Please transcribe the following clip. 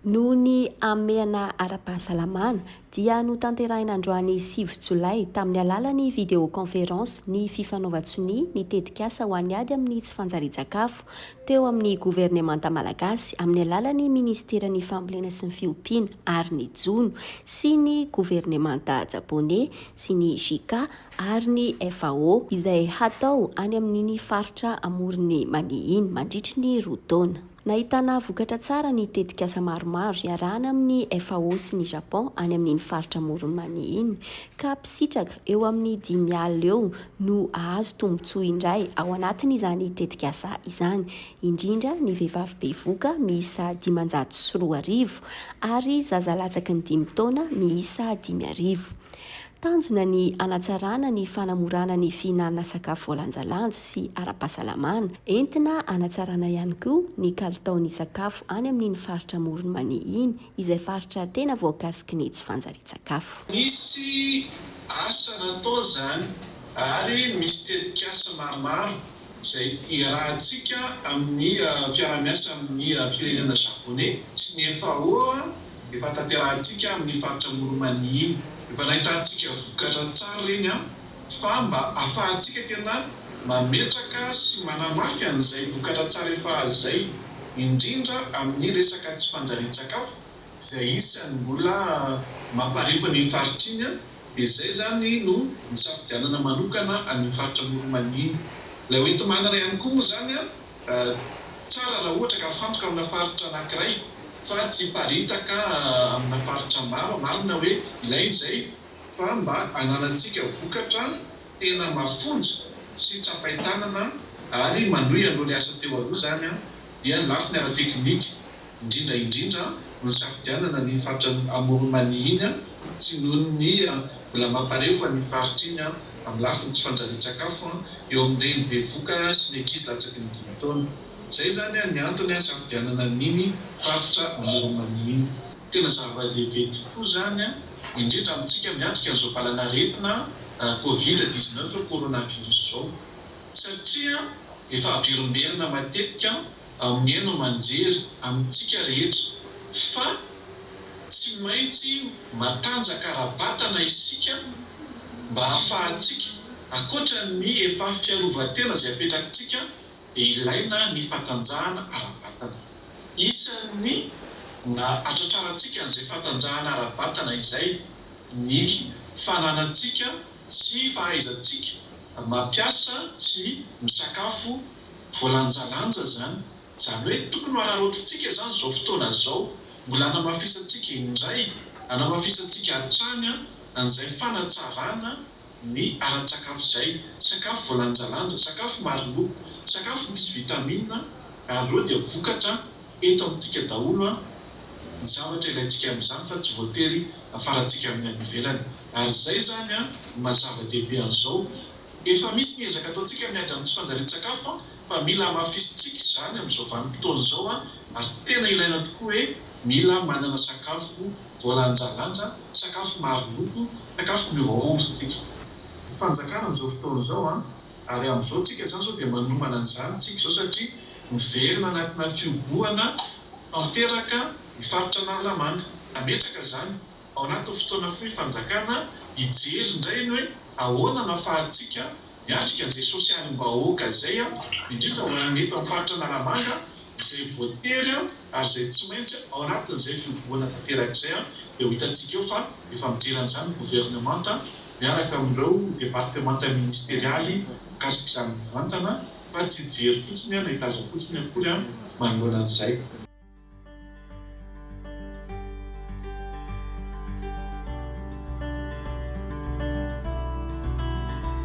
Noho ny hamehana ara-pahasalamana dia notanterahina androany 9 jolay tamin'ny alalan'ny vidéoconférence ny fifanaovan-tsonia ny tetikasa ho an'ny ady amin'ny tsy fanjarian-tsakafo teo amin'ny governemanta malagasy amin'ny alalan'ny minisiteran'ny fambolena sy ny fiompiana ary ny jono sy ny governemanta japoney sy ny JICA ary ny FAO izay hatao any amin'iny faritra Amoron'i Mania iny mandritry ny roa taona. Nahitana vokatra tsara ny tetikasa maromaro iarahana amin'ny FAO sy ny Japon any amin'iny faritra Amoron'i Mania iny ka mpisitraka eo amin'ny 50 eo no hahazo tombontsoa indray ao anatin'izany tetikasa izany, indrindra ny vehivavy bevoka miisa 2500 ary zaza latsaky ny dimy taona miisa 5000. Tanjona ny hanatsarana ny fanamorana ny fihinanana sakafo voalanjalanja sy ara-pahasalamana. Entina hanatsarana ihany koa ny kalitaon'ny sakafo any amin'iny faritra Amoron'i Mania iny, izay faritra tena voakasiky ny tsy fanjarian-tsakafo. Nisy asa natao izany ary misy tetikasa maromaro izay iarahantsika amin'ny fiaraha-miasa amin'ny firenena Japoney sy ny FAO. Efa tanterahantsika amin'ny faritra Amoron'i iny. Efa nahitantsika vokatra tsara ireny an, fa mba afahantsika tena mametraka sy manamafy an'izay vokatra tsara efa azo izay, indrindra amin'ny resaka tsy fanjarian-tsakafo izay isan'ny mbola mamparefo an'iny faritra iny an, dia izay izany no nisafidianana manokana an'iny faritra Amoron'i iny. Ilay hoenti-manana ihany koa moa izany an, Tsara raha ohatra ka afantoka amina faritra anankiray fa tsy hiparitaka amina faritra maro, marina hoe ilaina izay fa mba hananantsika vokatra tena mafonja sy tsapain-tanana ary manohy an'ireo niasa teo aloha izany dia ny lafiny ara-teknika indrindra indrindra no nisafidianana an'iny faritra Amoron'i Mania iny sy noho ny mbola mamparefo an'iny faritra iny amin'ny lafiny tsy fanjarian-tsakafo eo amin'ny reny bevoka sy ny ankizy latsaky ny dimy taona. Izay izany ny antony nisafidianana an'iny faritra Amoron'i Mania iny. Tena zava-dehibe tokoa izany, indrindra amintsika miatrika an'izao valan'aretina Covid 19, coronavirus izao, satria efa averimberina matetika amin'ny haino aman-jery amintsika rehetra fa tsy maintsy matanjaka ara-batana isika mba hahafahantsika, ankoatra ny efa fiarovan-tena izay apetrakitsika dia ilaina ny fatanjahana ara-batana. Isan'ny nahatratrarantsika an'izay fatanjahana ara-batana izay ny fananantsika sy fahaizantsika mampiasa sy misakafo Voalanjalanja izany. Izany hoe tokony ho araraotintsika izany izao fotoana izao, mbola hanamafisantsika indray, hanamafisantsika hatrany an'izay fanatsarana ny ara-tsakafo izay. Sakafo voalanjalanja, sakafo maro loko, sakafo misy vitamina, ary ireo dia vokatra eto amintsika daholo ny zavatra ilaintsika amin'izany fa tsy voatery hafarantsika amin'ny any ivelany. Ary izay izany no maha zava-dehibe an'izao. Efa misy ny ezaka ataontsika miady amin'ny tsy fanjarian-tsakafo fa mila hamafisintsika izany amin'izao vanim-potoana izao ary tena ilaina tokoa hoe mila manana sakafo voalanjalanja, sakafo maro loko, sakafo miovaova isika. Ny fanjakana amin'izao fotoana izao ary amin'izao tsika izany izao dia manomana an'izany tsika izao satria miverina anatina fihobohana tanteraka ny faritra Analamanga. Hametraka izany Ao anatin'ny fotoana fohy fanjakana hijery indray ny hoe ahoana no afahantsika miatrika an'izay sosialim-bahoaka izay, indrindra ho an'ny eto amin'ny faritra Analamanga izay voatery ary izay tsy maintsy ao anatin'izay fihobohana tanteraka izay dia ho hitantsika eo fa efa mijery an'izany ny governemanta miaraka amin'ireo departemanta ministerialy voakasik'izany mivantana fa tsy hijery fotsiny na hitazam-potsiny akory manoloana an'izay.